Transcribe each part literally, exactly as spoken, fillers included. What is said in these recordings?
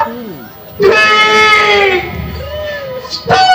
Three, start!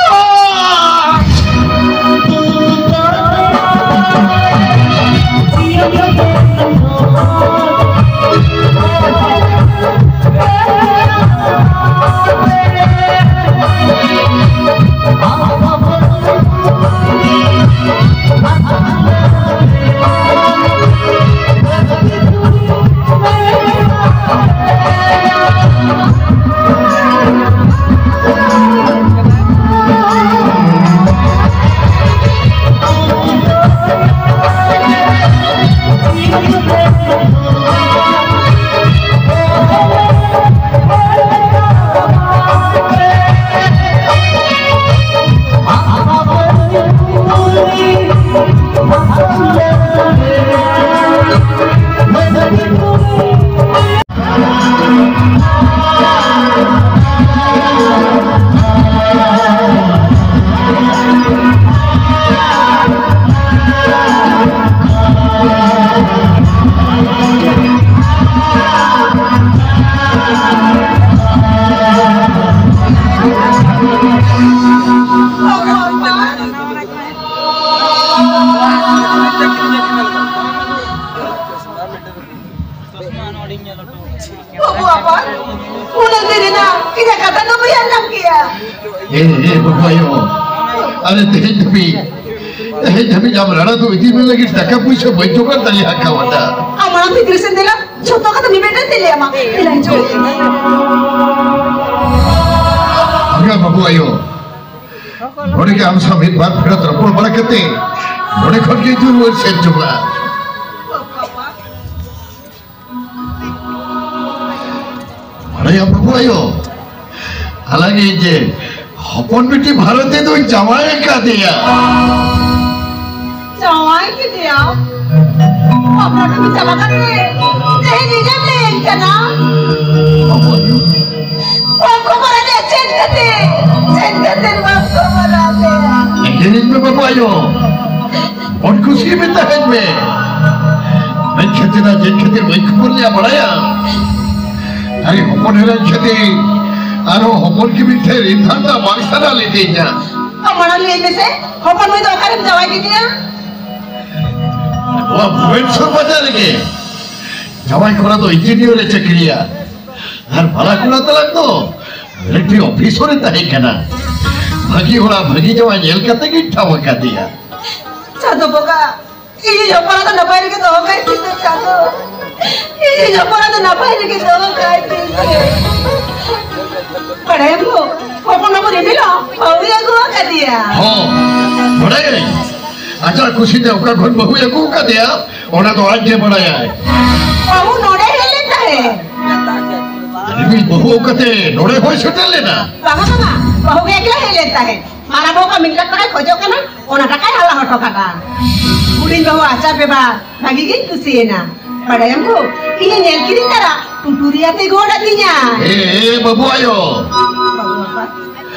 ᱵᱟᱹᱵᱩ ᱟᱯᱟᱛ, ᱩᱱᱟᱹᱜ ᱫᱤᱱ ᱮᱱᱟ, ᱤᱧᱟᱹᱜ ᱠᱟᱛᱷᱟ ᱫᱚ ᱵᱟᱹᱧ ᱟᱸᱡᱚᱢ ᱠᱮᱭᱟ᱾ ᱮ, ᱮ, ᱵᱟᱹᱵᱩ ᱟᱭᱳ, ᱟᱞᱮ ᱛᱮᱦᱮᱧ ᱫᱷᱟᱹᱵᱤᱡ, ᱛᱮᱦᱮᱧ ᱫᱷᱟᱹᱵᱤᱡ ᱟᱢ ᱨᱟᱲᱟ ᱫᱚ ᱤᱫᱤ ᱢᱮ ᱞᱟᱹᱜᱤᱫ ᱴᱟᱠᱟ ᱯᱩᱭᱥᱟᱹ ᱵᱟᱹᱧ ᱡᱚᱜᱟᱲ ᱫᱟᱲᱮ ᱟᱠᱟᱣᱟᱫᱟ᱾ ᱟᱢ ᱢᱟᱲᱟᱝ ᱵᱷᱤᱛᱨᱤ ᱥᱮᱱ ᱫᱮᱞᱟ, ᱡᱷᱚᱛᱚ ᱠᱟᱛᱷᱟ ᱢᱤᱫ ᱢᱤᱫ ᱛᱮ ᱞᱟᱹᱭ ᱟᱢᱟ᱾ ᱫᱮᱞᱟ ᱦᱤᱡᱩᱜ ᱢᱮ᱾ ᱵᱟᱝᱟ ᱵᱟᱹᱵᱩ ᱟᱭᱳ, ᱱᱚᱰᱮ ᱜᱮ ᱟᱢ ᱥᱟᱶ ᱢᱤᱫ ᱵᱟᱨ ᱯᱷᱮᱨᱟᱛ ᱨᱚᱯᱚᱲ ᱵᱟᱲᱟ ᱠᱟᱛᱮ ᱱᱚᱰᱮ ᱠᱷᱚᱱ ᱜᱮ ᱤᱧ ᱫᱚ ᱨᱩᱣᱟᱹᱲ ᱥᱮᱱ ᱪᱟᱵᱟᱜᱼᱟ᱾ ᱵᱟᱲᱟᱭᱟᱢ ᱵᱟᱹᱵᱩ ᱟᱭᱳ, ᱟᱞᱟᱝᱤᱡ ᱡᱮ ᱦᱚᱯᱚᱱ ᱵᱤᱴᱤ ᱵᱷᱟᱨᱚᱛᱤ ᱫᱚᱧ ᱡᱟᱶᱟᱭ ᱟᱠᱟᱫᱮᱭᱟ᱾ ᱡᱟᱶᱟᱭ ᱠᱮᱫᱮᱭᱟ? ᱵᱟᱯᱞᱟ ᱠᱟᱹᱢᱤ ᱪᱟᱵᱟ ᱠᱟᱛᱮ ᱛᱮᱦᱮᱧ ᱤᱧᱮᱢ ᱞᱟᱹᱭᱟᱹᱧ ᱠᱟᱱᱟ? ᱵᱟᱹᱵᱩ ᱟᱭᱳ᱾ ᱵᱟᱢ ᱠᱷᱚᱵᱚᱨ ᱟᱫᱮᱭᱟ ᱪᱮᱫ ᱠᱷᱟᱹᱛᱤᱨ? ᱪᱮᱫ ᱠᱷᱟᱹᱛᱤᱨ ᱵᱟᱢ ᱠᱷᱚᱵᱚᱨ ᱟᱫᱮᱭᱟ? ᱮᱜᱮᱨᱤᱧ ᱢᱮ ᱵᱟᱹᱵᱩ ᱟᱭᱳ᱾ ᱢᱚᱱ ᱠᱩᱥᱤ ᱢᱮ ᱛᱟᱦᱮᱱ ᱢᱮ᱾ ᱢᱮᱱ ᱠᱷᱟᱹᱛᱤᱨ ᱟᱨ ᱪᱮᱫ ᱠᱷᱟᱹᱛᱤᱨ ᱵᱟᱹᱧ ᱠᱷᱚᱵᱚᱨ ᱞᱮᱭᱟ ᱵᱟᱲᱟᱭᱟᱢ? ᱟᱨᱮ ᱦᱚᱯᱚᱱ ᱮᱨᱟᱧ ᱠᱷᱟᱹᱛᱤᱨ ᱟᱨᱦᱚᱸ ᱦᱚᱯᱚᱱ ᱠᱤᱢᱤᱱ ᱴᱷᱮᱱ ᱨᱤᱱ ᱫᱷᱟᱨ ᱫᱚ ᱵᱟᱝ ᱥᱟᱱᱟ ᱞᱤᱫᱤᱧᱟ᱾ ᱟᱢ ᱢᱟᱲᱟᱝ ᱞᱟᱹᱭ ᱢᱮᱥᱮ, ᱦᱚᱯᱚᱱ ᱢᱟᱹᱭ ᱫᱚ ᱚᱠᱟᱨᱮᱢ ᱡᱟᱶᱟᱭ ᱠᱮᱫᱮᱭᱟ? ᱱᱚᱣᱟ ᱵᱷᱩᱵᱚᱱᱮᱥᱚᱨ ᱵᱟᱡᱟᱨ ᱨᱮᱜᱮ᱾ ᱡᱟᱶᱟᱭ ᱠᱚᱲᱟ ᱫᱚ ᱤᱧᱡᱤᱱᱤᱭᱟᱨ ᱮ ᱪᱟᱹᱠᱨᱤᱭᱟ, ᱟᱨ ᱵᱟᱞᱟ ᱠᱚᱲᱟ ᱛᱟᱞᱟᱝ ᱫᱚ ᱢᱤᱞᱤᱴᱟᱨᱤ ᱚᱯᱷᱤᱥᱚᱨ ᱮ ᱛᱟᱦᱮᱸ ᱠᱟᱱᱟ᱾ ᱵᱷᱟᱹᱜᱤ ᱦᱚᱲᱟᱜ ᱵᱷᱟᱹᱜᱤ ᱡᱟᱶᱟᱭ ᱧᱮᱞ ᱠᱟᱛᱮ ᱜᱤᱧ ᱴᱷᱟᱶ ᱟᱠᱟᱫᱮᱭᱟ᱾ ᱪᱟᱸᱫᱚ ᱵᱚᱸᱜᱟ, ᱤᱧᱤᱡ ᱦᱚᱯᱚᱱ ᱫᱚ ᱱᱟᱯᱟᱭ ᱨᱮᱜᱮ ᱫᱚᱦᱚ ᱠᱟᱭ ᱛᱤᱧ ᱢᱮ ᱪᱟᱸᱫᱚ᱾ ᱤᱧᱤᱡ ᱦᱚᱯᱚᱱ ᱫᱚ ᱱᱟᱯᱟᱭ ᱨᱮᱜᱮ ᱫᱚᱦᱚ ᱠᱟᱭ ᱛᱤᱧ ᱢᱮ᱾ ᱵᱟᱲᱟᱭᱟᱢ ᱜᱚ, ᱦᱚᱯᱚᱱ ᱵᱟᱹᱵᱩ ᱨᱤᱢᱤᱞ ᱦᱚᱸ ᱵᱟᱹᱦᱩᱭ ᱟᱹᱜᱩ ᱟᱠᱟᱫᱮᱭᱟ᱾ ᱦᱚᱸ, ᱵᱟᱲᱟᱭᱟᱹᱧ᱾ ᱟᱡᱟᱜ ᱠᱩᱥᱤᱛᱮ ᱚᱠᱟ ᱠᱷᱚᱱ ᱵᱟᱹᱦᱩᱭ ᱟᱹᱜᱩ ᱟᱠᱟᱫᱮᱭᱟ, ᱚᱱᱟ ᱫᱚ ᱟᱡ ᱜᱮ ᱵᱟᱲᱟᱭᱟᱭ᱾ ᱵᱟᱹᱦᱩ ᱱᱚᱰᱮ ᱦᱮᱡ ᱞᱮᱱ ᱛᱟᱦᱮᱸᱫ᱾ ᱨᱤᱢᱤᱞ ᱵᱟᱹᱦᱩ ᱟᱹᱜᱩ ᱠᱟᱛᱮ ᱱᱚᱰᱮ ᱦᱚᱸᱭ ᱥᱮᱴᱮᱨ ᱞᱮᱱᱟ? ᱵᱟᱝᱟ, ᱵᱟᱝᱟ, ᱵᱟᱹᱦᱩ ᱜᱮ ᱮᱠᱞᱟ ᱦᱮᱡ ᱞᱮᱱ ᱛᱟᱦᱮᱸᱫ᱾ ᱢᱟᱨᱟᱝ ᱵᱟᱹᱦᱩ ᱠᱷᱚᱱ ᱢᱤᱫ ᱞᱟᱠᱷ ᱴᱟᱠᱟᱭ ᱠᱷᱚᱡᱚᱜ ᱠᱟᱱᱟ, ᱚᱱᱟ ᱴᱟᱠᱟᱭ ᱦᱟᱞᱟ ᱦᱚᱴᱚ ᱠᱟᱫᱟ᱾ ᱦᱩᱰᱤᱧ ᱵᱟᱹᱦᱩ ᱟᱪᱟᱨ ᱵᱮᱵᱷᱟᱨ ᱵᱷᱟᱹᱜᱤ ᱜᱤᱧ ᱠᱩᱥᱤᱭᱮᱱᱟ᱾ ᱵᱟᱲᱟᱭᱟᱢ ᱜᱳ, ᱤᱧᱮ ᱧᱮᱞ ᱠᱤᱫᱤᱧ ᱛᱟᱨᱟ ᱴᱩᱴᱩᱨᱤ ᱟᱛᱮ ᱜᱚᱲ ᱟᱹᱫᱤᱧᱟ᱾ ᱮ, ᱮ, ᱵᱟᱹᱵᱩ ᱟᱭᱳ᱾ ᱵᱟᱹᱵᱩ ᱟᱯᱟ᱾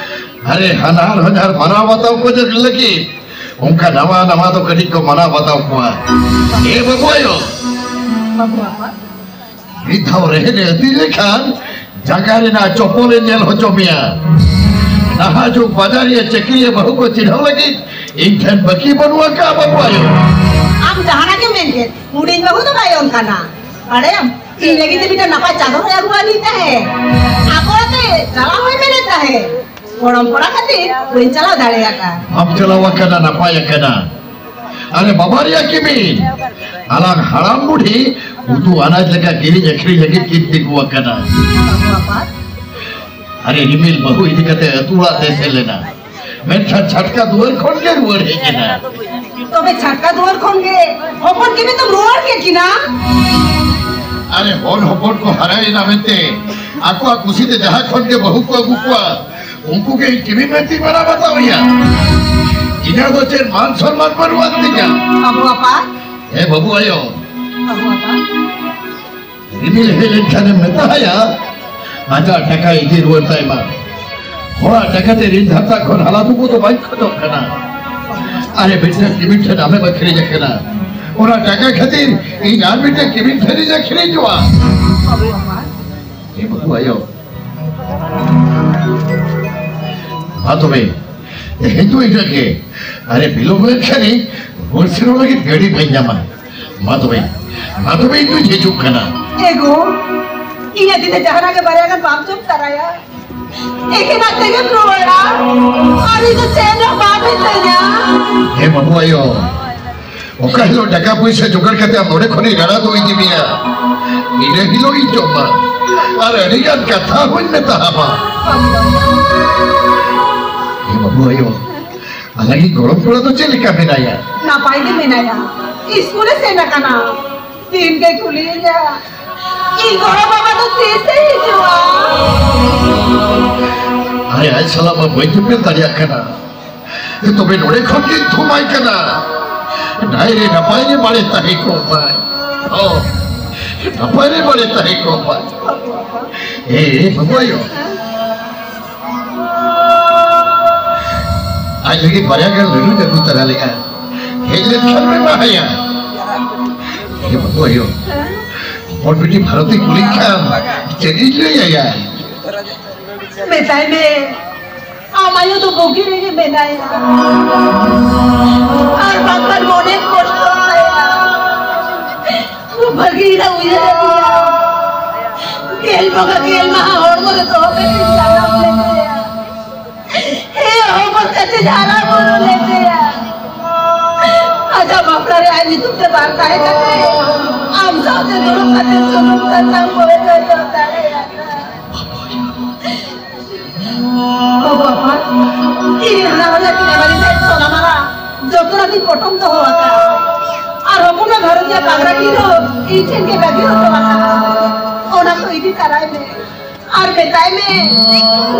ᱟᱨᱮ, ᱦᱟᱱᱦᱟᱨ ᱦᱚᱧᱦᱟᱨ ᱢᱟᱱᱟᱣ ᱵᱟᱛᱟᱣ ᱠᱚ ᱞᱟᱹᱜᱤᱫ ᱚᱱᱠᱟ ᱱᱟᱣᱟ ᱱᱟᱣᱟ ᱫᱚ ᱠᱟᱹᱴᱤᱡ ᱠᱚ ᱢᱟᱱᱟᱣ ᱵᱟᱛᱟᱣ ᱠᱚᱣᱟ᱾ ᱮ ᱵᱟᱹᱵᱩ ᱟᱭᱳ᱾ ᱵᱟᱹᱵᱩ ᱟᱯᱟ᱾ ᱢᱤᱫ ᱫᱷᱟᱣ ᱨᱮᱦᱮᱫ ᱮ ᱟᱹᱛᱤᱧ ᱞᱮᱠᱷᱟᱱ ᱡᱟᱸᱜᱟ ᱨᱮᱱᱟᱜ ᱪᱚᱯᱚᱞ ᱮ ᱧᱮᱞ ᱦᱚᱪᱚ ᱢᱮᱭᱟ᱾ ᱱᱟᱦᱟᱜ ᱡᱩᱜᱽ ᱵᱟᱡᱟᱨᱤᱭᱟᱹ ᱪᱟᱹᱠᱨᱤᱭᱟᱹ ᱵᱟᱹᱦᱩ ᱠᱚ ᱪᱤᱱᱦᱟᱹᱣ ᱞᱟᱹᱜᱤᱫ ᱤᱧ ᱴᱷᱮᱱ ᱵᱟᱹᱠᱤ ᱵᱟᱹᱱᱩᱜ ᱟᱠᱟᱫᱼᱟ ᱵᱟᱹᱵᱩ ᱟᱭᱳ᱾ ᱟᱢ ᱡᱟᱦᱟᱱᱟᱜ ᱜᱮᱢ ᱢᱮᱱ ᱠᱮᱫ, ᱦᱩᱰᱤᱧ ᱵᱟᱹᱦᱩ ᱫᱚ ᱵᱟᱭ ᱚᱱᱠᱟᱱᱟ᱾ ᱵᱟᱲᱟᱭᱟᱢ, ᱤᱧ ᱞᱟᱹᱜᱤᱫ ᱛᱮ ᱢᱤᱫᱴᱟᱝ ᱱᱟᱯᱟᱭ ᱪᱟᱫᱚᱨ ᱮ ᱟᱹᱜᱩ ᱟᱹᱫᱤᱧ ᱛᱟᱦᱮᱸᱫ᱾ ᱟᱠᱚ ᱟᱛᱮ ᱪᱟᱞᱟᱣ ᱦᱚᱸᱭ ᱢᱮᱱᱮᱫ ᱛᱟᱦᱮᱸᱫ᱾ ᱜᱚᱲᱚᱢ ᱠᱚᱲᱟ ᱠᱷᱟᱹᱛᱤᱨ ᱵᱟᱹᱧ ᱪᱟᱞᱟᱣ ᱫᱟᱲᱮᱭᱟᱫᱟ᱾ ᱵᱟᱢ ᱪᱟᱞᱟᱣ ᱟᱠᱟᱱᱟ, ᱱᱟᱯᱟᱭ ᱟᱠᱟᱱᱟ᱾ ᱟᱨᱮ ᱵᱟᱵᱟ ᱨᱮᱭᱟᱜ ᱠᱤᱢᱤᱱ, ᱟᱞᱟᱝ ᱦᱟᱲᱟᱢ ᱵᱩᱰᱷᱤ ᱩᱛᱩ ᱟᱱᱟᱡ ᱞᱮᱠᱟ ᱠᱤᱨᱤᱧ ᱟᱹᱠᱷᱨᱤᱧ ᱞᱟᱹᱜᱤᱫ ᱠᱤᱱ ᱛᱤᱸᱜᱩ ᱟᱠᱟᱱᱟ᱾ ᱵᱟᱹᱵᱩ ᱟᱯᱟ᱾ ᱟᱨᱮ ᱨᱤᱢᱤᱞ ᱵᱟᱹᱦᱩ ᱤᱫᱤ ᱠᱟᱛᱮ ᱟᱹᱛᱩ ᱚᱲᱟᱜ ᱛᱮ ᱥᱮᱱ ᱞᱮᱱᱟ, ᱢᱮᱱᱠᱷᱟᱱ ᱪᱷᱟᱴᱠᱟ ᱫᱩᱣᱟᱹᱨ ᱠᱷᱚᱱ ᱜᱮ ᱨᱩᱣᱟᱹᱲ ᱦᱮᱡ ᱮᱱᱟ᱾ ᱛᱚᱵᱮ ᱪᱷᱟᱴᱠᱟ ᱫᱩᱣᱟᱹᱨ ᱠᱷᱚᱱ ᱜᱮ ᱦᱚᱯᱚᱱ ᱠᱤᱢᱤᱱ ᱫᱚᱢ ᱨᱩᱣᱟᱹᱲ ᱠᱮᱫ ᱠᱤᱱᱟ? ᱟᱨᱮ ᱦᱚᱱ ᱦᱚᱯᱚᱱ ᱠᱚ ᱦᱟᱨᱟᱭᱮᱱᱟ ᱢᱮᱱᱛᱮ ᱟᱠᱚᱣᱟᱜ ᱠᱩᱥᱤᱛᱮ ᱡᱟᱦᱟᱸ ᱠᱷᱚᱱ ᱜᱮ ᱵᱟᱹᱦᱩ ᱠᱚ ᱟᱹᱜᱩ ᱠᱚᱣᱟ, ᱩᱱᱠᱩ ᱜᱮ ᱤᱧ ᱠᱤᱢᱤᱱ ᱢᱮᱱᱛᱮᱧ ᱢᱟᱱᱟᱣ ᱵᱟᱛᱟᱣ ᱮᱭᱟ᱾ ᱤᱧᱟᱹᱜ ᱫᱚ ᱪᱮᱫ ᱢᱟᱱ ᱥᱚᱱᱢᱟᱱ ᱵᱟᱹᱱᱩᱜ ᱟᱱ ᱛᱤᱧᱟ? ᱵᱟᱹᱵᱩ ᱟᱯᱟ᱾ ᱦᱮᱸ ᱵᱟᱹᱵᱩ ᱟᱭᱳ᱾ ᱵᱟᱹᱵᱩ ᱟᱯᱟ᱾ ᱨᱤᱢᱤᱞ ᱦᱮᱡ ᱞᱮᱱᱠᱷᱟᱱᱮᱢ ᱢᱮᱛᱟᱭᱟ, ᱟᱡᱟᱜ ᱴᱟᱠᱟ ᱤᱫᱤ ᱨᱩᱣᱟᱹᱲ ᱛᱟᱭ ᱢᱟ᱾ ᱦᱚᱲᱟᱜ ᱴᱟᱠᱟ ᱛᱮ ᱨᱤᱱ ᱫᱷᱟᱨᱛᱟ ᱠᱷᱚᱱ ᱦᱟᱞᱟ ᱫᱩᱜᱩ ᱫᱚ ᱵᱟᱹᱧ ᱠᱷᱚᱡᱚᱜ ᱠᱟᱱᱟ᱾ ᱟᱨᱮ ᱢᱤᱫᱴᱟᱝ ᱠᱤᱢᱤᱱ ᱴᱷᱮᱱ ᱟᱢᱮᱢ ᱟᱹᱠᱷᱨᱤᱧ ᱟᱠᱟᱱᱟ, ᱚᱱᱟ ᱴᱟᱠᱟ ᱠᱷᱟᱹᱛᱤᱨ ᱤᱧ ᱟᱨ ᱢᱤᱫᱴᱟᱝ ᱠᱤᱢᱤᱱ ᱴᱷᱮᱱᱤᱧ ᱟᱹᱠᱷᱨᱤᱧᱚᱜᱼᱟ᱾ ᱵᱟᱹᱵᱩ ᱟᱯᱟ᱾ ᱮ ᱵᱟᱹᱵᱩ ᱟᱭᱳ, ᱢᱟ ᱛᱚᱵᱮ, ᱛᱮᱦᱮᱧ ᱫᱚ ᱤᱱᱟᱹᱜ ᱜᱮ᱾ ᱟᱨᱮ ᱵᱤᱞᱚᱢ ᱞᱮᱱᱠᱷᱟᱱᱤᱧ ᱨᱩᱣᱟᱹᱲ ᱥᱮᱱᱚᱜ ᱞᱟᱹᱜᱤᱫ ᱜᱟᱹᱰᱤ ᱵᱟᱹᱧ ᱧᱟᱢᱟ᱾ ᱢᱟ ᱛᱚᱵᱮ, ᱢᱟ ᱛᱚᱵᱮ ᱤᱧ ᱫᱩᱧ ᱦᱤᱡᱩᱜ ᱠᱟᱱᱟ᱾ ᱮ ᱜᱳ, ᱤᱧᱟᱹᱜ ᱛᱤ ᱛᱮ ᱡᱟᱦᱟᱱᱟᱜ ᱜᱮ ᱵᱟᱨᱭᱟ ᱜᱟᱱ ᱵᱟᱢ ᱡᱚᱢ ᱛᱟᱨᱟᱭᱟ? ᱮᱠᱮᱱᱟᱜ ᱛᱮᱜᱮᱢ ᱨᱩᱣᱟᱹᱲᱟ? ᱟᱨ ᱤᱧ ᱫᱚ ᱪᱮᱫ ᱦᱚᱸ ᱵᱟᱢ ᱢᱤᱛᱟᱹᱧᱟ? ᱦᱮ ᱵᱟᱹᱵᱩ ᱟᱭᱳ, ᱚᱠᱟ ᱦᱤᱞᱳᱜ ᱴᱟᱠᱟ ᱯᱚᱭᱥᱟ ᱡᱚᱜᱟᱲ ᱠᱟᱛᱮ ᱟᱢ ᱱᱚᱰᱮ ᱠᱷᱚᱱᱤᱧ ᱨᱟᱲᱟ ᱫᱩ ᱤᱫᱤ ᱢᱮᱭᱟ, ᱤᱱᱟᱹ ᱦᱤᱞᱳᱜ ᱤᱧ ᱡᱚᱢᱟ᱾ ᱟᱨ ᱟᱹᱰᱤ ᱜᱟᱱ ᱠᱟᱛᱷᱟ ᱦᱚᱸᱧ ᱢᱮᱛᱟ ᱦᱟᱢᱟ᱾ ᱦᱮ ᱵᱟᱹᱵᱩ ᱟᱭᱳ, ᱟᱞᱟᱜᱤᱡ ᱜᱚᱲᱚᱢ ᱠᱚᱲᱟ ᱫᱚ ᱪᱮᱫ ᱞᱮᱠᱟ ᱢᱮᱱᱟᱭᱟ? ᱱᱟᱯᱟᱭ ᱜᱮ ᱢᱮᱱᱟᱭᱟ᱾ ᱤᱥᱠᱩᱞᱮ ᱥᱮᱱ ᱟᱠᱟᱱᱟ᱾ ᱫᱤᱱ ᱜᱮ ᱠᱩᱞᱤᱭᱮᱧᱟ, "ᱤᱧ ᱜᱚᱲᱚᱢ ᱵᱟᱵᱟ ᱫᱚ ᱛᱤᱥᱮ ᱦᱤᱡᱩᱜᱼᱟ?" ᱟᱨᱮ, ᱟᱡ ᱥᱟᱞᱟᱜ ᱢᱟ ᱵᱟᱹᱧ ᱧᱮᱯᱮᱞ ᱫᱟᱲᱮᱭᱟᱜ ᱠᱟᱱᱟ᱾ ᱛᱚᱵᱮ ᱱᱚᱰᱮ ᱠᱷᱚᱱ ᱜᱤᱧ ᱛᱷᱩᱢᱟᱭ ᱠᱟᱱᱟ᱾ ᱱᱟᱭ ᱨᱮ ᱱᱟᱯᱟᱭ ᱨᱮ ᱵᱟᱲᱮ ᱛᱟᱦᱮᱸ ᱠᱚᱜ ᱢᱟᱭ᱾ ᱦᱚᱸ, ᱱᱟᱯᱟᱭ ᱨᱮ ᱵᱟᱲᱮ ᱛᱟᱦᱮᱸ ᱠᱚᱜ ᱢᱟᱭ᱾ ᱮ, ᱵᱟᱹᱵᱩ ᱟᱭᱳ᱾ ᱟᱡ ᱞᱟᱹᱜᱤᱫ ᱵᱟᱨᱭᱟ ᱜᱟᱱ ᱞᱟᱹᱰᱩᱧ ᱟᱹᱜᱩ ᱛᱟᱨᱟ ᱞᱮᱫᱼᱟ᱾ ᱦᱮᱡ ᱞᱮᱱᱠᱷᱟᱱ ᱢᱮ ᱮᱢᱟᱦᱟᱭᱟ᱾ ᱮ ᱵᱟᱹᱵᱩ ᱟᱭᱳ, ᱦᱚᱯᱚᱱ ᱵᱤᱴᱤ ᱵᱷᱟᱨᱚᱛᱤ ᱠᱩᱞᱤ ᱠᱷᱟᱱ ᱪᱮᱫ ᱤᱧ ᱞᱟᱹᱭ ᱟᱭᱟ? ᱢᱮᱛᱟᱭ ᱢᱮ, ᱟᱢ ᱟᱭᱳ ᱫᱚ ᱵᱩᱜᱤ ᱨᱮᱜᱮ ᱢᱮᱱᱟᱭᱟ᱾ ᱟᱨ ᱵᱟᱝᱠᱷᱟᱱ ᱢᱚᱱᱮ ᱠᱚᱥᱴᱚ ᱛᱟᱭᱟ᱾ ᱵᱷᱟᱹᱜᱤ ᱨᱮ ᱩᱭᱦᱟᱹᱨ ᱟᱹᱫᱤᱧᱟ᱾ ᱜᱮᱞ ᱵᱚᱸᱜᱟ ᱜᱮᱞ ᱢᱟᱦᱟ ᱦᱚᱲᱢᱚ ᱨᱮ ᱫᱚᱦᱚ ᱠᱟᱛᱮᱧ ᱡᱟᱱᱟᱢ ᱞᱮᱫᱮᱭᱟ᱾ ᱦᱮ ᱦᱚᱯᱚᱱ ᱠᱟᱛᱮ ᱡᱟᱱᱟᱢ ᱵᱩᱨᱩ ᱞᱮᱫᱮᱭᱟ᱾ ᱟᱡᱟᱜ ᱵᱟᱯᱞᱟ ᱨᱮ ᱟᱡ ᱧᱩᱛᱩᱢ ᱛᱮ ᱵᱟᱝ ᱛᱟᱦᱮᱸ ᱠᱟᱛᱮ ᱟᱢ ᱥᱟᱶᱛᱮ ᱫᱩᱲᱩᱵ ᱠᱟᱛᱮ ᱥᱩᱱᱩᱢ ᱥᱟᱥᱟᱝ ᱵᱚᱦᱮ ᱫᱚᱭ ᱡᱚᱢ ᱫᱟᱲᱮᱭᱟᱜᱼᱟ᱾ ᱵᱟᱵᱟ, ᱤᱧ ᱦᱟᱱᱟ ᱦᱚᱲ ᱞᱟᱹᱜᱤᱫ ᱮᱢᱟᱞᱤᱧ ᱛᱟᱦᱮᱸ ᱥᱚᱱᱟ ᱢᱟᱞᱟ, ᱡᱚᱛᱚᱱᱟᱜ ᱤᱧ ᱯᱚᱴᱚᱢ ᱫᱚᱦᱚ ᱟᱠᱟᱫᱼᱟ᱾ ᱟᱨ ᱦᱚᱯᱚᱱ ᱜᱷᱟᱨᱚᱸᱡᱽ ᱨᱮᱭᱟᱜ ᱯᱟᱜᱽᱨᱟ ᱠᱤᱱ ᱦᱚᱸ ᱤᱧ ᱴᱷᱮᱱ ᱜᱮ ᱵᱟᱹᱜᱤ ᱦᱚᱴᱚ ᱟᱠᱟᱫᱼᱟ᱾ ᱚᱱᱟ ᱠᱚ ᱤᱫᱤ ᱛᱟᱨᱟᱭ ᱢᱮ᱾ ᱟᱨ ᱢᱮᱛᱟᱭ ᱢᱮ,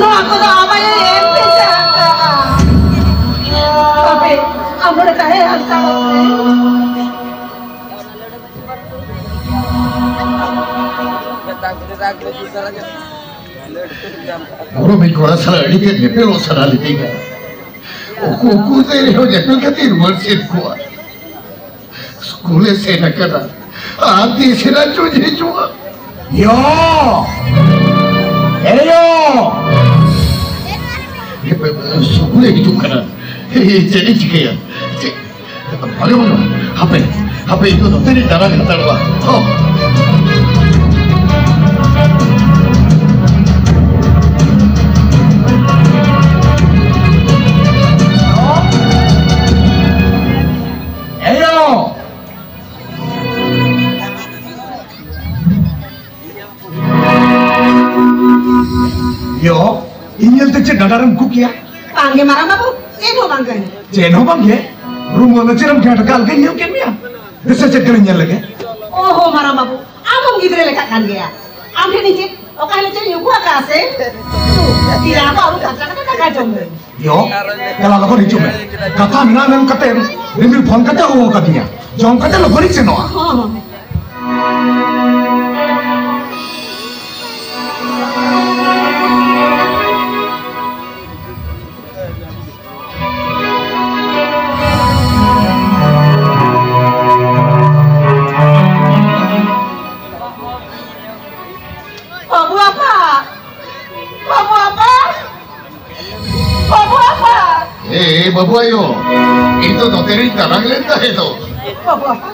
ᱱᱚᱣᱟ ᱠᱚᱫᱚ ᱟᱢ ᱟᱭᱳᱭ ᱮᱢ ᱯᱮ ᱪᱟᱞᱟᱜ ᱠᱟᱱᱟ᱾ ᱟᱯᱮ, ᱟᱢ ᱱᱚᱰᱮ ᱛᱟᱦᱮᱸ ᱦᱟᱛᱟᱲᱚᱜ ᱢᱮ᱾ ᱜᱚᱲᱚᱢᱤᱧ ᱠᱚᱲᱟ ᱥᱟᱞᱟᱜ ᱟᱹᱰᱤ ᱛᱮᱫ ᱧᱮᱯᱮᱞᱚᱜ ᱥᱟᱱᱟ ᱞᱤᱫᱤᱧᱟ᱾ ᱩᱠᱩ ᱩᱠᱩ ᱛᱮ ᱨᱮᱦᱚᱸ ᱧᱮᱯᱮᱞ ᱠᱟᱛᱮ ᱨᱩᱣᱟᱹᱲ ᱥᱮᱫ ᱠᱚᱣᱟ᱾ ᱥᱠᱩᱞᱮ ᱥᱮᱱ ᱟᱠᱟᱱᱟ᱾ ᱟᱨ ᱛᱤᱥ ᱮᱱᱟ ᱪᱚᱧ ᱦᱤᱡᱩᱜᱼᱟ? ᱭᱟ! ᱮᱭᱳ! ᱥᱩᱠᱩᱞᱮ ᱦᱤᱡᱩᱜ ᱠᱟᱱᱟ᱾ ᱪᱮᱫ ᱤᱧ ᱪᱤᱠᱟᱹᱭᱟ? ᱪᱮᱫ? ᱵᱷᱟᱜᱮ ᱵᱟᱹᱱᱩᱜᱼᱟ᱾ ᱦᱟᱯᱮ, ᱦᱟᱯᱮ, ᱤᱧ ᱫᱚ ᱱᱚᱛᱮ ᱨᱤᱧ ᱫᱟᱬᱟᱱ ᱦᱟᱛᱟᱲᱚᱜᱼᱟ᱾ ᱦᱚᱸ᱾ ᱮᱭᱳ! ᱭᱳ, ᱤᱧ ᱧᱮᱞᱛᱮ ᱪᱮᱫ ᱰᱟᱸᱰᱟ ᱨᱮᱢ ᱠᱩᱠ ᱠᱮᱭᱟ? ᱵᱟᱝᱜᱮ ᱢᱟᱨᱟᱝ ᱵᱟᱹᱵᱩ, ᱪᱮᱫ ᱦᱚᱸ ᱵᱟᱝ ᱜᱮ᱾ ᱪᱮᱫ ᱦᱚᱸ ᱵᱟᱝ ᱜᱮ? ᱨᱩᱢᱟᱹᱞ ᱪᱮᱫ ᱮᱢ ᱜᱷᱮᱸᱴ ᱠᱟᱜ ᱞᱮᱠᱟᱧ ᱧᱮᱞ ᱠᱮᱫ ᱢᱮᱭᱟ? ᱫᱮᱥᱮ ᱪᱮᱫ ᱠᱟᱱᱟᱧ ᱧᱮᱞ ᱞᱮᱜᱮ? ᱳᱦᱳ ᱢᱟᱨᱟᱝ ᱵᱟᱹᱵᱩ, ᱟᱢ ᱦᱚᱸᱢ ᱜᱤᱫᱽᱨᱟᱹ ᱞᱮᱠᱟᱜ ᱠᱟᱱ ᱜᱮᱭᱟ᱾ ᱟᱢ ᱴᱷᱮᱱ ᱤᱧ ᱪᱮᱫ, ᱚᱠᱟ ᱦᱤᱞᱳᱜ ᱪᱮᱫ ᱤᱧ ᱩᱠᱩ ᱟᱠᱟᱫᱼᱟ ᱥᱮ? ᱛᱤ ᱡᱟᱸᱜᱟ ᱠᱚ ᱟᱹᱨᱩᱵ ᱯᱷᱟᱨᱪᱟ ᱠᱟᱛᱮ ᱫᱟᱠᱟ ᱡᱚᱢ ᱢᱮ᱾ ᱭᱳ, ᱫᱮᱞᱟ ᱞᱚᱜᱚᱱ ᱦᱤᱡᱩᱜ ᱢᱮ᱾ ᱠᱟᱛᱷᱟ ᱢᱮᱱᱟᱜ ᱢᱮᱱ ᱠᱟᱛᱮ ᱨᱤᱢᱤᱞ ᱯᱷᱳᱱ ᱠᱟᱛᱮ ᱦᱚᱦᱚ ᱟᱠᱟᱫᱤᱧᱟ᱾ ᱡᱚᱢ ᱠᱟᱛᱮ ᱞᱚᱜᱚᱱᱤᱧ ᱥᱮᱱᱚᱜᱼᱟ᱾ ᱦᱚᱸ, ᱦᱚᱸ᱾ ᱵᱟᱹᱵᱩ ᱟᱯᱟ! ᱵᱟᱹᱵᱩ ᱟᱯᱟ! ᱵᱟᱹᱵᱩ ᱟᱯᱟ! ᱮ, ᱵᱟᱹᱵᱩ ᱟᱭᱳ, ᱤᱧ ᱫᱚ ᱱᱚᱛᱮ ᱨᱤᱧ ᱫᱟᱬᱟᱱ ᱞᱮᱱ ᱛᱟᱦᱮᱸ ᱫᱚ᱾ ᱵᱟᱹᱵᱩ ᱟᱯᱟ,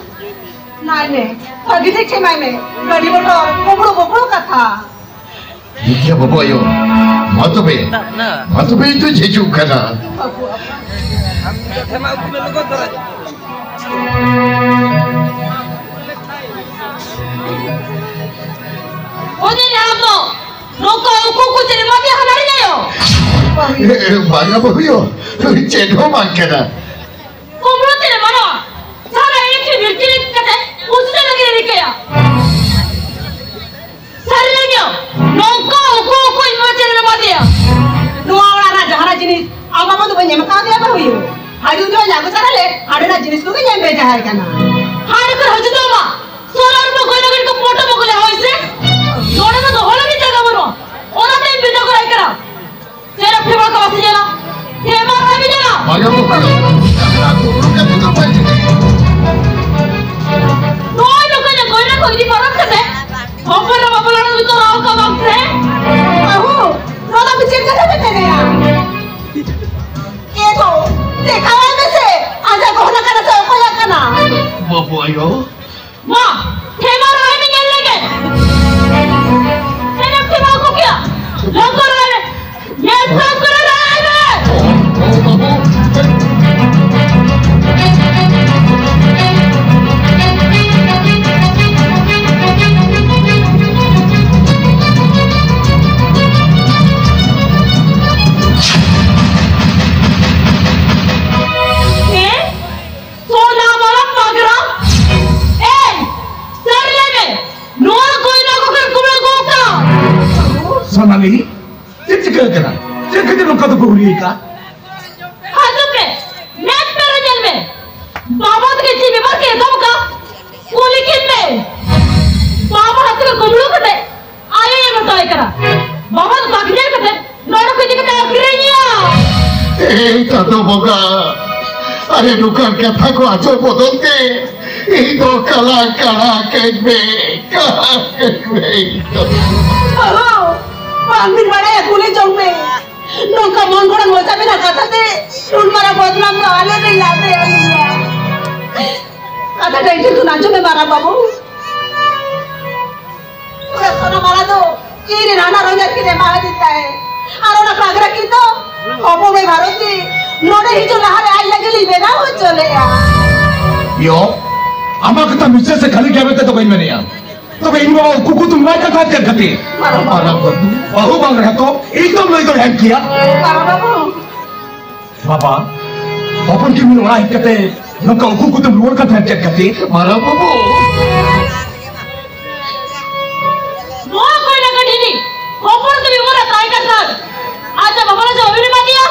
ᱱᱟᱭ ᱢᱮ, ᱵᱷᱟᱹᱜᱤ ᱴᱷᱤᱠ ᱴᱷᱮᱢᱟᱭ ᱢᱮ᱾ ᱜᱟᱹᱰᱤ ᱢᱚᱴᱚᱨ, ᱠᱩᱢᱵᱽᱲᱩ ᱵᱩᱠᱲᱩ ᱠᱟᱛᱷᱟ᱾ ᱴᱷᱤᱠ ᱜᱮᱭᱟ ᱵᱟᱹᱵᱩ ᱟᱭᱳ, ᱢᱟ ᱛᱚᱵᱮ, ᱢᱟ ᱛᱚᱵᱮ ᱤᱧ ᱫᱚᱧ ᱦᱤᱡᱩᱜ ᱠᱟᱱᱟ᱾ ᱵᱟᱹᱵᱩ ᱟᱯᱟ᱾ ᱚᱡᱮ ᱦᱟᱲᱟᱢ ᱫᱚ ᱱᱚᱝᱠᱟ ᱩᱠᱩ ᱩᱠᱩ ᱪᱮᱫ ᱮᱢᱟ ᱯᱮᱭᱟ ᱦᱟᱱᱟᱨᱤᱧ ᱟᱭᱳ? ᱮ, ᱵᱟᱝᱟ ᱵᱟᱹᱵᱩᱭᱳ, ᱪᱮᱫ ᱦᱚᱸ ᱵᱟᱝ ᱠᱟᱱᱟ᱾ ᱠᱩᱢᱵᱽᱲᱩ ᱪᱮᱫ ᱮᱢ ᱢᱟᱱᱟᱣᱟ? ᱡᱟᱦᱟᱸ ᱨᱮ ᱤᱧ ᱴᱷᱮᱱ ᱵᱷᱤᱲᱠᱤᱨᱤ ᱠᱟᱛᱮ ᱩᱥᱩᱞ ᱞᱟᱹᱜᱤᱫ ᱮ ᱨᱤᱠᱟᱹᱭᱟ᱾ ᱥᱟᱹᱨᱤ ᱞᱟᱹᱜᱤᱫ ᱱᱚᱝᱠᱟ ᱩᱠᱩ ᱩᱠᱩ ᱤᱧ ᱢᱟ ᱪᱮᱫ ᱮᱢ ᱮᱢᱟ ᱫᱮᱭᱟ? ᱱᱚᱣᱟ ᱚᱲᱟᱜ ᱨᱮᱱᱟᱜ ᱡᱟᱦᱟᱱᱟᱜ ᱡᱤᱱᱤᱥ ᱟᱢ ᱵᱟᱵᱟ ᱫᱚ ᱵᱟᱹᱧ ᱮᱢ ᱠᱟᱣᱫᱮᱭᱟ ᱵᱟᱹᱦᱩᱭᱳ᱾ ᱦᱟᱡᱩᱜ ᱡᱚᱦᱚᱜ ᱟᱹᱜᱩ ᱛᱚᱨᱟ ᱞᱮ ᱦᱟᱸᱰᱮᱱᱟᱜ ᱡᱤᱱᱤᱥ ᱠᱚᱜᱮ ᱧᱮᱞ ᱵᱷᱮᱡᱟᱭ ᱠᱟᱱᱟ᱾ ᱦᱟᱸᱰᱮ ᱠᱷᱚᱱ ᱦᱤᱡᱩᱜ ᱛᱟᱢᱟ᱾ ᱥᱚᱨᱟᱨ ᱢᱟ ᱜᱚᱭᱱᱟ ᱜᱟᱹᱰᱤ ᱠᱚ ᱯᱚᱴᱚᱢ ᱟᱹᱜᱩ ᱞᱮ ᱦᱳᱭ ᱥᱮ᱾ ᱱᱚᱰᱮ ᱫᱚ ᱫᱚᱦᱚ ᱞᱟᱹᱜᱤᱫ ᱡᱟᱭᱜᱟ ᱵᱟᱹᱱᱩᱜᱼᱟ᱾ ᱚᱱᱟᱛᱮ ᱤᱧ ᱵᱤᱫᱟᱹ ᱠᱚᱨᱟᱭ ᱠᱟᱱᱟ᱾ ᱪᱮᱫ ᱯᱷᱮᱢᱟ ᱠᱚ ᱵᱟᱥᱮ ᱧᱮᱞᱟ? ᱯᱷᱮᱢᱟ ᱠᱚ ᱵᱟᱥᱮ ᱧᱮᱞᱟ? ᱵᱟᱝᱟ ᱵᱟᱹᱵᱩ᱾ ᱱᱚᱜᱼᱚᱭ ᱱᱚᱝᱠᱟ ᱜᱚᱭᱱᱟ ᱠᱚ ᱤᱫᱤ ᱯᱟᱨᱚᱢ ᱠᱟᱛᱮ ᱦᱚᱯᱚᱱ ᱨᱮ ᱵᱟᱯᱞᱟ ᱨᱮ ᱱᱤᱛᱚᱜ ᱨᱟᱣ ᱠᱚ ᱵᱟᱝ ᱥᱳᱱᱟᱞᱤ, ᱪᱮᱫ ᱪᱤᱠᱟᱹ ᱟᱠᱟᱱᱟ? ᱪᱮᱫ ᱠᱷᱟᱹᱛᱤᱨ ᱱᱚᱝᱠᱟ ᱫᱚᱠᱚ ᱦᱩᱭ ᱟᱠᱟᱫ? ᱦᱤᱡᱩᱜ ᱯᱮ, ᱢᱮᱫ ᱯᱮ ᱨᱮ ᱧᱮᱞ ᱢᱮ᱾ ᱵᱟᱵᱟ ᱛᱟᱹᱠᱤᱱ ᱪᱮᱫ ᱵᱮᱯᱟᱨ ᱠᱤᱱ ᱮᱛᱚᱦᱚᱵ ᱟᱠᱟᱫ? ᱠᱩᱞᱤ ᱠᱤᱱ ᱢᱮ᱾ ᱵᱟᱵᱟ ᱦᱟᱛ ᱨᱮ ᱠᱩᱢᱵᱽᱲᱩ ᱠᱟᱛᱮ ᱟᱭᱳᱭ ᱢᱮᱛᱟᱭ ᱠᱟᱱᱟ, ᱵᱟᱵᱟ ᱫᱚ ᱵᱟᱝ ᱧᱮᱞ ᱠᱟᱛᱮ ᱱᱚᱰᱮ ᱠᱚ ᱤᱫᱤ ᱠᱟᱛᱮ ᱟᱹᱠᱷᱨᱤᱧᱮᱭᱟ᱾ ᱮᱭ ᱪᱟᱸᱫᱳ ᱵᱚᱸᱜᱟ, ᱟᱨᱮ ᱱᱚᱝᱠᱟᱱ ᱠᱟᱛᱷᱟ ᱠᱚ ᱟᱸᱡᱚᱢ ᱵᱚᱫᱚᱞ ᱛᱮ ᱤᱧ ᱫᱚ ᱠᱟᱞᱟ ᱠᱟᱲᱟ ᱠᱟᱹᱧ ᱢᱮ, ᱠᱟᱲᱟ ᱠᱟᱹᱧ ᱢᱮ ᱤᱧ ᱫᱚ᱾ ᱵᱟᱹᱦᱩ, ᱵᱟᱝ ᱵᱤᱱ ᱵᱟᱲᱟᱭᱟ, ᱠᱩᱞᱤ ᱡᱚᱝ ᱢᱮ᱾ ᱱᱚᱝᱠᱟ ᱢᱚᱱ ᱜᱚᱲᱚ ᱢᱚᱪᱟ ᱵᱤᱱ ᱠᱟᱛᱷᱟ ᱛᱮ ᱩᱱ ᱢᱟᱨᱟᱝ ᱵᱚᱫᱱᱟᱢ ᱫᱚ ᱟᱞᱮ ᱵᱤᱱ ᱞᱟᱫᱮ ᱟᱹᱞᱤᱧᱟ᱾ ᱠᱟᱛᱷᱟ ᱴᱟᱭᱤᱴ ᱠᱷᱚᱱ ᱟᱸᱡᱚᱢ ᱢᱮ ᱢᱟᱨᱟᱝ ᱵᱟᱹᱵᱩ᱾ ᱚᱱᱟ ᱥᱚᱱᱟ ᱢᱟᱞᱟ ᱫᱚ ᱤᱧ ᱨᱮᱱ ᱦᱟᱱᱟ ᱨᱚᱧᱡᱟᱨ ᱠᱤᱱ ᱮᱢᱟ ᱟᱹᱫᱤᱧ ᱛᱟᱦᱮᱸ᱾ ᱟᱨ ᱚᱱᱟ ᱯᱟᱜᱽᱨᱟ ᱠᱤᱱ ᱫᱚ ᱦᱚᱯᱚᱱ ᱢᱟᱹᱭ ᱵᱷᱟᱨᱚᱛᱤ ᱱᱚᱰᱮ ᱦᱤᱡᱩᱜ ᱞᱟᱦᱟᱨᱮ ᱟᱡ ᱞᱟᱹᱜᱤᱫ ᱞᱤᱧ ᱵᱮᱱᱟᱣ ᱦᱚᱪᱚ ᱞᱮᱫᱼᱟ᱾ ᱭᱚ, ᱟᱢᱟᱜ ᱠᱟᱛᱷᱟ ᱢᱤᱥᱮᱥ ᱮ ᱠᱷᱟᱹᱞᱤ ᱜᱮᱭᱟ ᱢᱮᱱᱛᱮ ᱫᱚ ᱵᱟᱹᱧ ᱢᱮᱱᱮᱜᱼᱟ᱾ ᱛᱚᱵᱮ ᱤᱧ ᱵᱟᱵᱟ ᱩᱠᱩ ᱠᱩᱫᱩᱢ ᱱᱚᱣᱟ ᱠᱟᱛᱷᱟ ᱪᱮᱫ ᱠᱷᱟᱹᱛᱤᱨ? ᱢᱟᱨᱟᱝ ᱵᱟᱹᱵᱩ᱾ ᱵᱟᱹᱦᱩ ᱵᱟᱝ ᱨᱮᱦᱚᱸ ᱛᱚ ᱤᱧ ᱫᱚᱢ ᱞᱟᱹᱭ ᱫᱟᱲᱮᱭᱟᱜ ᱜᱮᱭᱟ᱾ ᱢᱟᱨᱟᱝ ᱵᱟᱹᱵᱩ᱾ ᱵᱟᱵᱟ, ᱦᱚᱯᱚᱱ ᱠᱤᱱ ᱚᱲᱟᱜ ᱦᱮᱡ ᱠᱟᱛᱮ ᱱᱚᱝᱠᱟ ᱩᱠᱩ ᱠᱩᱫᱩᱢ ᱨᱩᱣᱟᱹᱲ ᱠᱟᱛᱷᱟ ᱪᱮᱫ ᱠᱷᱟᱹᱛᱤᱨ? ᱢᱟᱨᱟᱝ ᱵᱟᱹᱵᱩ᱾ ᱱᱚᱣᱟ ᱠᱚᱭᱞᱟ ᱠᱟᱹᱴᱷᱤᱱᱤ ᱦᱚᱯᱚᱱ ᱫᱚ ᱵᱤᱢᱚᱞ ᱨᱮ ᱛᱟᱦᱮᱸ ᱠᱟᱱ ᱠᱷᱟᱱ ᱟᱡ ᱫᱚ ᱵᱟᱵᱟ ᱞᱟᱹᱜᱤᱫ ᱵᱟᱹᱵᱤᱱ ᱮᱢᱟ ᱫᱮᱭᱟ?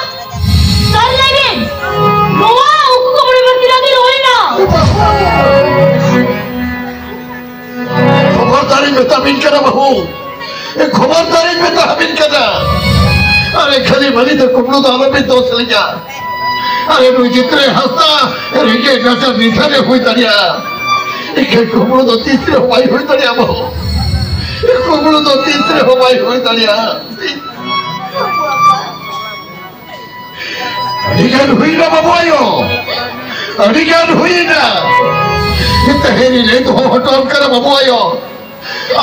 ᱥᱟᱹᱨᱤ ᱞᱟᱹᱭ ᱵᱤᱱ, ᱱᱚᱣᱟ ᱩᱠᱩ ᱠᱚ ᱢᱚᱬᱮ ᱵᱟᱨ ᱛᱤᱱᱟᱹᱜ ᱫᱤᱱ ᱦᱩᱭᱱᱟ? ᱠᱷᱚᱵᱚᱨᱫᱟᱨᱤᱧ ᱢᱮᱛᱟᱵᱤᱱ ᱠᱟᱱᱟ ᱵᱟᱹᱦᱩ, ᱠᱷᱚᱵᱚᱨᱫᱟᱨᱤᱧ ᱢᱮᱛᱟᱵᱤᱱ ᱠᱟᱱᱟ᱾ ᱟᱨᱮ ᱠᱷᱟᱹᱞᱤ ᱢᱟᱹᱞᱤ ᱫᱚ ᱠᱩᱢᱵᱽᱲᱩ ᱫᱚ ᱟᱞᱚᱵᱤᱱ ᱫᱳᱥ ᱞᱤᱧᱟ᱾ ᱟᱨᱮ ᱱᱩᱭ ᱡᱤᱛᱨᱟᱹᱭ ᱦᱟᱸᱥᱫᱟ ᱨᱮᱸᱜᱮᱡ ᱱᱟᱪᱟᱨ ᱱᱤᱫᱷᱟᱹᱱᱮ ᱦᱩᱭ ᱫᱟᱲᱮᱭᱟᱜᱼᱟ, ᱮᱱᱠᱷᱟᱱ ᱠᱩᱢᱵᱽᱲᱩ ᱫᱚ ᱛᱤᱥ ᱨᱮᱦᱚᱸ ᱵᱟᱭ ᱦᱩᱭ ᱫᱟᱲᱮᱭᱟᱜᱼᱟ ᱵᱟᱹᱦᱩ᱾ ᱠᱩᱢᱵᱽᱲᱩ ᱫᱚ ᱛᱤᱥ ᱨᱮᱦᱚᱸ ᱵᱟᱭ ᱦᱩᱭ ᱫᱟᱲᱮᱭᱟᱜᱼᱟ᱾ ᱟᱹᱰᱤ ᱜᱟᱱ ᱦᱩᱭᱱᱟ ᱵᱟᱹᱵᱩ ᱟᱭᱳ, ᱟᱹᱰᱤ ᱜᱟᱱ ᱦᱩᱭᱱᱟ᱾ ᱛᱮᱦᱮᱧ ᱞᱟᱹᱭ ᱫᱚᱦᱚ ᱦᱚᱴᱚ ᱟᱢ ᱠᱟᱱᱟ ᱵᱟᱹᱵᱩ ᱟᱭᱳ,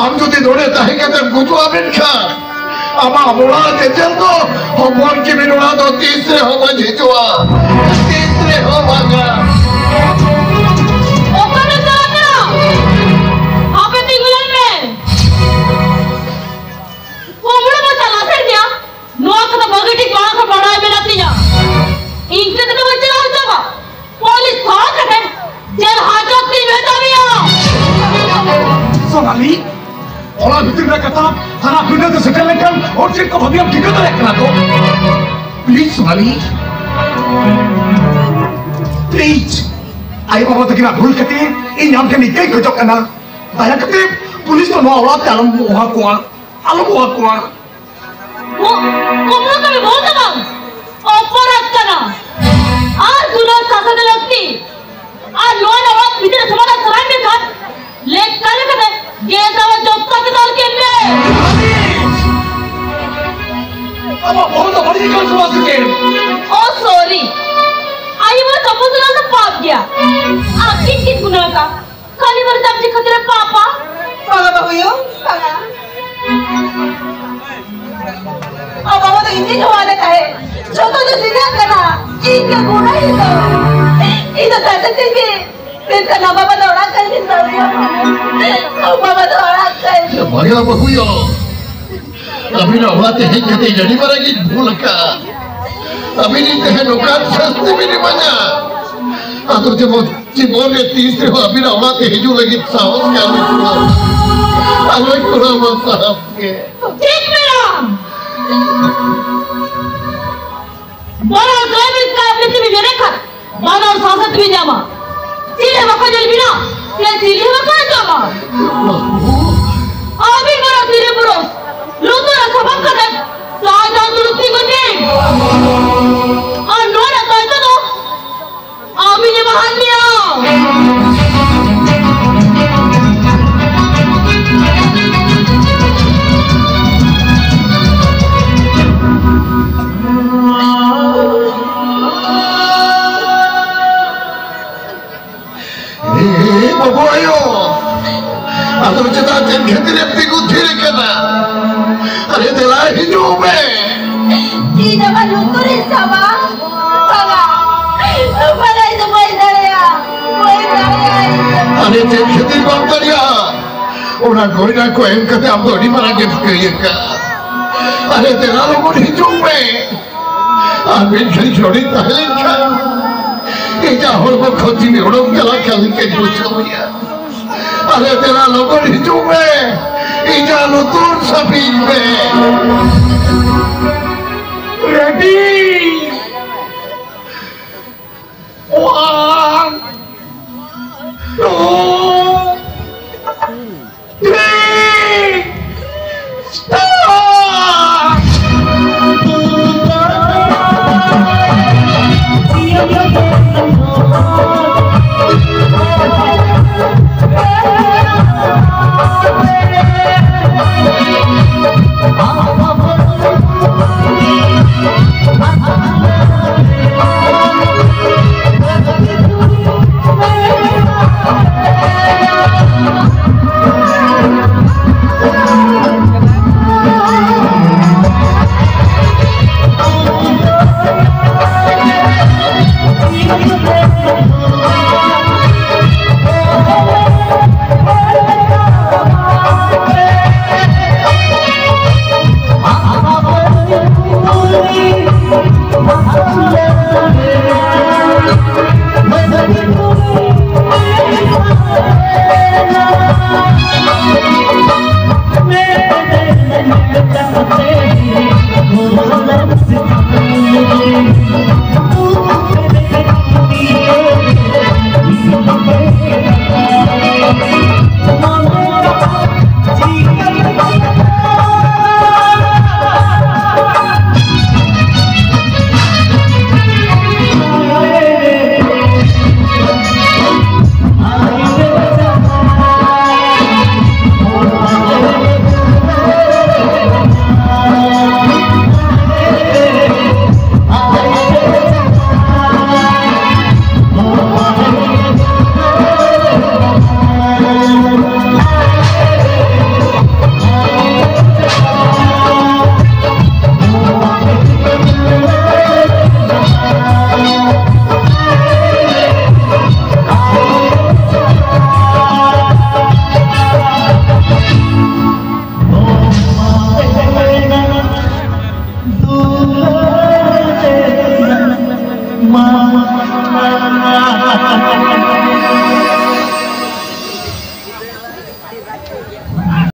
ᱟᱢ ᱡᱩᱫᱤ ᱱᱚᱰᱮ ᱛᱟᱦᱮᱸ ᱠᱟᱛᱮᱢ ᱜᱩᱡᱩᱜᱼᱟ ᱢᱮᱱᱠᱷᱟᱱ ᱟᱢᱟᱜ ᱚᱲᱟᱜ ᱧᱮᱧᱮᱞ ᱫᱚ ᱦᱚᱯᱚᱱ ᱠᱤᱢᱤᱱ ᱚᱲᱟᱜ ᱫᱚ ᱛᱤᱥ ᱨᱮᱦᱚᱸ ᱵᱟᱹᱧ ᱦᱤᱡᱩᱜᱼᱟ, ᱛᱤᱥ ᱨᱮᱦᱚᱸ ᱵᱟᱝᱟ᱾ ᱚᱠᱟᱨᱮ ᱪᱟᱞᱟᱜ ᱠᱟᱱᱟ? ᱦᱟᱯᱮ ᱛᱤᱸᱜᱩ ᱞᱮᱱ ᱢᱮ᱾ ᱠᱩᱢᱵᱽᱲᱩ ᱢᱟ ᱪᱟᱞᱟᱜ ᱥᱮᱫ ᱜᱮᱭᱟ᱾ ᱱᱚᱣᱟ ᱠᱚᱫᱚ ᱵᱷᱟᱹᱜᱤ ᱴᱷᱤᱠ ᱢᱟᱲᱟᱝ ᱠᱷᱚᱱ ᱵᱟᱲᱟᱭ ᱢᱮᱱᱟᱜ ᱛᱤᱧᱟ᱾ ᱤᱧ ᱛᱮᱫᱚ ᱵᱟᱹᱧ ᱪᱟᱞᱟᱣ ᱦᱚᱪᱚᱣᱟ᱾ ᱯᱩᱞᱤᱥ ᱯᱷᱳᱱ ᱠᱟᱛᱮ ᱡᱮᱞ ᱦᱟᱡᱚᱛ ᱛᱤᱧ ᱢᱮᱛᱟ ᱢᱮᱭᱟ᱾ ᱥᱳᱱᱟᱞᱤ, ᱚᱲᱟᱜ ᱵᱷᱤᱛᱤᱨ ᱨᱮ ᱠᱟᱛᱷᱟ, ᱛᱷᱟᱱᱟ ᱯᱤᱸᱰᱟᱹ ᱛᱮ ᱥᱮᱴᱮᱨ ᱞᱮᱱᱠᱷᱟᱱ ᱦᱚᱲ ᱪᱮᱫ ᱠᱚ ᱵᱷᱟᱹᱵᱤᱭᱟᱢ ᱴᱷᱤᱠᱟᱹ ᱫᱟᱲᱮᱭᱟᱜ ᱠᱟᱱᱟ ᱛᱚ? Please Sonali, please. ᱟᱭᱳ ᱵᱟᱵᱟ ᱛᱟᱹᱠᱤᱱᱟᱜ ᱵᱷᱩᱞ ᱠᱷᱟᱹᱛᱤᱨ ᱤᱧ ᱟᱢ ᱴᱷᱮᱱ ᱤᱠᱟᱹᱧ ᱠᱷᱚᱡᱚᱜ ᱠᱟᱱᱟ᱾ ᱫᱟᱭᱟ ᱠᱟᱛᱮ ᱯᱩᱞᱤᱥ ᱫᱚ ᱱᱚᱣᱟ ᱚᱲᱟᱜ ᱛᱮ ᱟᱞᱚᱢ ᱦᱚᱦᱚ ᱠᱚᱣᱟ, ᱟᱞᱚᱢ ᱦᱚᱦᱚ ᱠᱚᱣᱟ᱾ ᱠᱚ-, ᱠᱚᱢᱞᱟ ᱠᱟᱹᱢᱤ ᱵᱚᱞ ᱫᱚ ᱵᱟᱝ, ᱚᱯᱚᱨᱟᱫᱷ ᱠᱟᱱᱟ᱾ ᱟᱨ ᱫᱩᱞᱟᱹᱲ ᱥᱟᱥᱟᱫ ᱞᱟᱹᱠᱛᱤ᱾ ᱟᱨ ᱱᱚᱣᱟ ᱨᱮ ᱚᱲᱟᱜ ᱵᱷᱤᱛᱤᱨ ᱨᱮ ᱥᱚᱢᱟᱫᱷᱟᱱ ᱥᱟᱱᱟᱭ ᱢᱮ ᱠᱷᱟᱱ, ᱞᱮᱠ ᱠᱟᱞᱮ ᱠᱟᱛᱮ ᱜᱮᱥ ᱟᱵᱟᱨ ᱡᱚᱛᱚ ᱠᱟᱛᱮ ᱫᱚᱦᱚ ᱠᱮᱫ ᱢᱮ᱾ ᱟᱢᱟᱜ ᱵᱚᱦᱚᱜ ᱫᱚ ᱵᱟᱹᱲᱤᱡ ᱟᱠᱟᱱ ᱥᱮ ᱵᱟᱝ ᱥᱮ ᱪᱮᱫ? ᱳ, ᱥᱚᱨᱤ᱾ ᱟᱭᱳ ᱵᱟᱵᱟ ᱛᱟᱯᱟᱢ ᱫᱚ ᱯᱟᱯ ᱜᱮᱭᱟ᱾ ᱟᱹᱠᱤᱱ ᱠᱤᱱ ᱜᱩᱱᱟᱹ ᱟᱠᱟᱫ᱾ ᱠᱷᱟᱹᱞᱤ ᱵᱚᱞᱮ ᱛᱟᱢ ᱪᱮᱫ ᱠᱷᱟᱹᱛᱤᱨ ᱯᱟᱯᱟ? ᱵᱟᱝᱟ ᱵᱟᱹᱦᱩᱭᱳ, ᱵᱟᱝᱟ᱾ ᱟᱨ ᱵᱟᱵᱟ ᱫᱚ ᱤᱧ ᱜᱮᱧ ᱦᱚᱦᱚ ᱟᱫᱮ ᱛᱟᱦᱮᱸᱫ᱾ ᱡᱚᱛᱚ ᱫᱚ ᱥᱤᱫᱷᱟᱹ ᱠᱟᱱᱟ᱾ ᱤᱧ ᱜᱮ ᱜᱩᱱᱟᱹᱦᱤ ᱫᱚ᱾ ᱤᱧ ᱫᱚ ᱥᱟᱥᱮᱛ ᱛᱮᱜᱮ᱾ ᱢᱮᱱᱠᱷᱟᱱ ᱵᱟᱵᱟ ᱫᱚ ᱚᱲᱟᱜ ᱠᱟᱹᱢᱤ ᱫᱟᱲᱮᱭᱟᱜᱼᱟ᱾ ᱵᱟᱵᱟ ᱫᱚ ᱚᱲᱟᱜ ᱠᱟᱹᱢᱤ᱾ ᱵᱟᱝᱟ ᱵᱟᱹᱦᱩᱭᱳ᱾ ᱟᱹᱵᱤᱱᱟᱜ ᱚᱲᱟᱜ ᱛᱮ ᱦᱮᱡ ᱠᱟᱛᱮ ᱟᱹᱰᱤ ᱢᱟᱨᱟᱝ ᱤᱧ ᱵᱷᱩᱞ ᱟᱠᱟᱫᱼᱟ᱾ ᱟᱹᱵᱤᱱ ᱤᱧ ᱛᱮᱦᱮᱧ ᱱᱚᱝᱠᱟᱱ ᱥᱟᱹᱥᱛᱤ ᱵᱤᱱ ᱮᱢᱟᱧᱟ᱾ ᱟᱫᱚ ᱡᱮᱢᱚᱱ ᱡᱤᱵᱚᱱ ᱨᱮ ᱛᱤᱥ ᱨᱮᱦᱚᱸ ᱟᱹᱵᱤᱱᱟᱜ ᱚᱲᱟᱜ ᱛᱮ ᱦᱤᱡᱩᱜ ᱞᱟᱹᱜᱤᱫ ᱥᱟᱦᱚᱥ ᱜᱮ ᱟᱞᱚᱭ ᱠᱩᱲᱟᱹᱣ᱾ ᱟᱞᱚᱭ ᱠᱩᱲᱟᱹᱣ ᱢᱟ ᱥᱟᱦᱚᱥ ᱜᱮ᱾ ᱴᱷᱤᱠ ᱢᱮᱱᱟᱢ᱾ ᱵᱚᱨᱚᱝ ᱫᱚᱭᱵᱤᱫ ᱠᱟᱭ ᱯᱨᱤᱛᱷᱤᱵᱤ ᱢᱮᱱᱟᱜ ᱠᱷᱟᱱ ᱵᱟᱱᱟᱨ ᱥᱟᱶ ᱥᱟᱶ ᱛᱮᱵᱤᱱ ᱧᱟᱢᱟ᱾ ᱪᱤᱞᱤ ᱦᱚᱸ ᱵᱟᱠᱚ ᱧᱮᱞ ᱵᱤᱱᱟ, ᱥᱮ ᱪᱤᱞᱤ ᱦᱚᱸ ᱵᱟᱠᱚ ᱟᱸᱡᱚᱢᱟ᱾ ᱟᱹᱵᱤᱱ ᱵᱚᱨᱚᱝ ᱛᱤᱨᱤ ᱯᱩᱨᱩᱥ ᱞᱩᱛᱩᱨ ᱨᱮ ᱥᱟᱯᱟᱵ ᱠᱟᱛᱮ ᱥᱟᱭ ᱫᱷᱟᱣ ᱫᱩᱲᱩᱵ ᱛᱤᱸᱜᱩᱱ ᱵᱤᱱ᱾ ᱟᱨ ᱱᱚᱣᱟ ᱨᱮᱱᱟᱜ ᱫᱟᱭᱤᱛᱛᱚ ᱫᱚ ᱟᱹᱵᱤᱱ ᱮ ᱵᱟᱦᱟᱞ ᱢᱮᱭᱟ᱾ ᱮ ᱵᱟᱵᱟ ᱟᱭᱳ, ᱟᱫᱚ ᱪᱮᱫᱟᱜ ᱪᱮᱫ ᱠᱷᱟᱹᱛᱤᱨ ᱮᱢ ᱛᱤᱸᱜᱩ ᱛᱷᱤᱨ ᱟᱠᱟᱱᱟ? ᱟᱨᱮ ᱫᱮᱞᱟ ᱦᱤᱡᱩᱜ ᱢᱮ᱾ ᱤᱧ ᱟᱢᱟᱜ ᱞᱩᱛᱩᱨ ᱤᱧ ᱥᱟᱵᱟ᱾ ᱵᱟᱵᱟ, ᱵᱟᱵᱟ, ᱤᱧ ᱫᱚ ᱵᱟᱹᱧ ᱫᱟᱲᱮᱭᱟᱜᱼᱟ, ᱵᱟᱹᱧ ᱫᱟᱲᱮᱭᱟᱜᱼᱟ ᱤᱧ ᱫᱚ᱾ ᱟᱨᱮ ᱪᱮᱫ ᱠᱷᱟᱹᱛᱤᱨ ᱵᱟᱢ ᱫᱟᱲᱮᱭᱟᱜᱼᱟ? ᱚᱱᱟ ᱜᱚᱭᱱᱟ ᱠᱚ ᱮᱢ ᱠᱟᱛᱮ ᱟᱢ ᱫᱚ ᱟᱹᱰᱤ ᱢᱟᱨᱟᱝ ᱮᱢ ᱠᱟᱹᱭ ᱟᱠᱟᱫ᱾ ᱟᱨᱮ ᱫᱮᱞᱟ ᱞᱚᱜᱚᱱ ᱦᱤᱡᱩᱜ ᱢᱮ᱾ ᱟᱨ ᱢᱤᱫ ᱜᱷᱟᱹᱲᱤᱡ ᱱᱚᱰᱮᱧ ᱛᱟᱦᱮᱸ ᱞᱮᱱᱠᱷᱟᱱ ᱤᱧᱟᱹᱜ ᱦᱚᱲᱢᱚ ᱠᱷᱚᱱ ᱡᱤᱣᱤ ᱚᱰᱚᱠ ᱪᱟᱞᱟᱜ ᱠᱟᱱ ᱞᱮᱠᱟᱧ ᱵᱩᱡᱷᱟᱹᱣᱮᱫᱼᱟ᱾ ᱟᱨᱮ ᱫᱮᱞᱟ ᱞᱚᱜᱚᱱ ᱦᱤᱡᱩᱜ ᱢᱮ᱾ ᱤᱧᱟᱜ ᱞᱩᱛᱩᱨ ᱥᱟᱵᱤᱧ ᱢᱮ᱾ Ready? One, two, three, start!